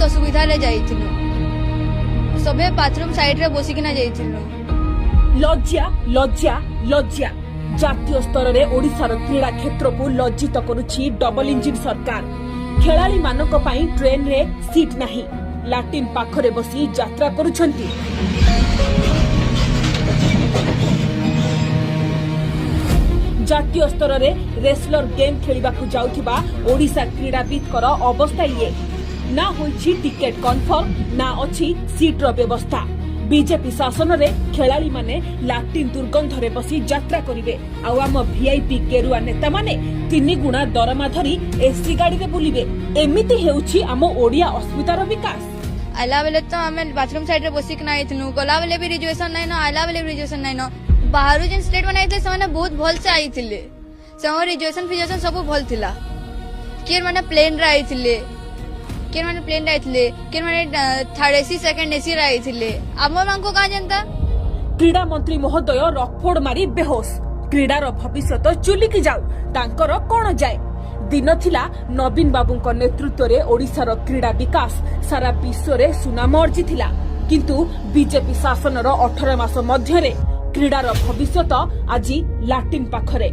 ଅସୁବିଧାରେ ଯାଇଥିଲୁ। ସବେ ବାଥରୁମ୍ ସାଇଡ୍ରେ ବସିକିନା ଯାଇଥିଲୁ। ଲଜ୍ଜା, ଲଜ୍ଜା, ଲଜ୍ଜା! ଜାତୀୟ ସ୍ତରରେ ଓଡ଼ିଶାର କ୍ରୀଡ଼ା କ୍ଷେତ୍ରକୁ ଲଜ୍ଜିତ କରୁଛି ଡବଲ ଇଞ୍ଜିନ ସରକାର। ଖେଳାଳିମାନଙ୍କ ପାଇଁ ଟ୍ରେନରେ ସିଟ୍ ନାହିଁ, ଲାଟିନ୍ ପାଖରେ ବସି ଯାତ୍ରା କରୁଛନ୍ତି। ଜାତୀୟ ସ୍ତରରେ ରେସଲର ଗେମ୍ ଖେଳିବାକୁ ଯାଉଥିବା ଓଡ଼ିଶା କ୍ରୀଡ଼ାବିତ୍ଙ୍କର ଅବସ୍ଥା ଇଏ। ନା ହୋଇଛି ଟିକେଟ୍ କନଫର୍ମ, ନା ଅଛି ସିଟ୍ର ବ୍ୟବସ୍ଥା। ବିଜେପି ଶାସନରେ ଖେଳାଳିମାନେ ଲାଟିନ୍ ଦୁର୍ଗନ୍ଧରେ ବସି ଯାତ୍ରା କରିବେ, ଆଉ ଆମ ଭିଆଇପି ଗେରୁଆ ନେତାମାନେ ତିନିଗୁଣା ଦରମା ଧରି ଏସି ଗାଡ଼ିରେ ବୁଲିବେ। ଏମିତି ହେଉଛି ଆମ ଓଡ଼ିଆ ଅସ୍ମିତାର ବିକାଶ? ଆଇଲା ବେଲେ ତ ଆମେ ବାଥରୁମ୍ ସାଇଡ୍ରେ ବସିକିନା ଆଇଥିଲୁ। ଗଲା ବେଲେ ବି ରିଜର୍ଭେସନ୍ ନାଇଁନ, ଆଇଲା ବେଲେ ବି ରିଜର୍ଭେସନ୍ ନାଇଁନ। ବାହାରୁ ଯେନ୍ ଷ୍ଟେଟ୍ ମାନେ ଆଇଥିଲେ, ସେମାନେ ବହୁତ ଭଲସେ ଆଇଥିଲେ। ସେମାନେ ରିଜର୍ଭେସନ୍ ଫିଜର୍ଭେସନ୍ ସବୁ ଭଲ ଥିଲା। କିଏ ମାନେ ପ୍ଲେନ୍ରେ ଆଇଥିଲେ, କିଏ ମାନେ ପ୍ଲେନ୍ରେ ଆଇଥିଲେ, କିଏ ମାନେ ଥାର୍ଡ ଏସି, ସେକେଣ୍ଡ ଏସିରେ ଆଇଥିଲେ। ଆମମାନଙ୍କୁ କାଁ ଯେନ୍ତା। କ୍ରୀଡ଼ା ମନ୍ତ୍ରୀ ମହୋଦୟ ରକଫୋର୍ଡ ମାରି ବେହୋସ। କ୍ରୀଡ଼ାର ଭବିଷ୍ୟତ ଚୁଲିକି ଯାଉ, ତାଙ୍କର କଣ ଯାଏ? ଦିନ ଥିଲା, ନବୀନ ବାବୁଙ୍କ ନେତୃତ୍ୱରେ ଓଡ଼ିଶାର କ୍ରୀଡ଼ା ବିକାଶ ସାରା ବିଶ୍ୱରେ ସୁନାମ ଅର୍ଜିଥିଲା। କିନ୍ତୁ ବିଜେପି ଶାସନର 18 ମାସ ମଧ୍ୟରେ କ୍ରୀଡ଼ାର ଭବିଷ୍ୟତ ଆଜି ଲାଟିନ୍ ପାଖରେ।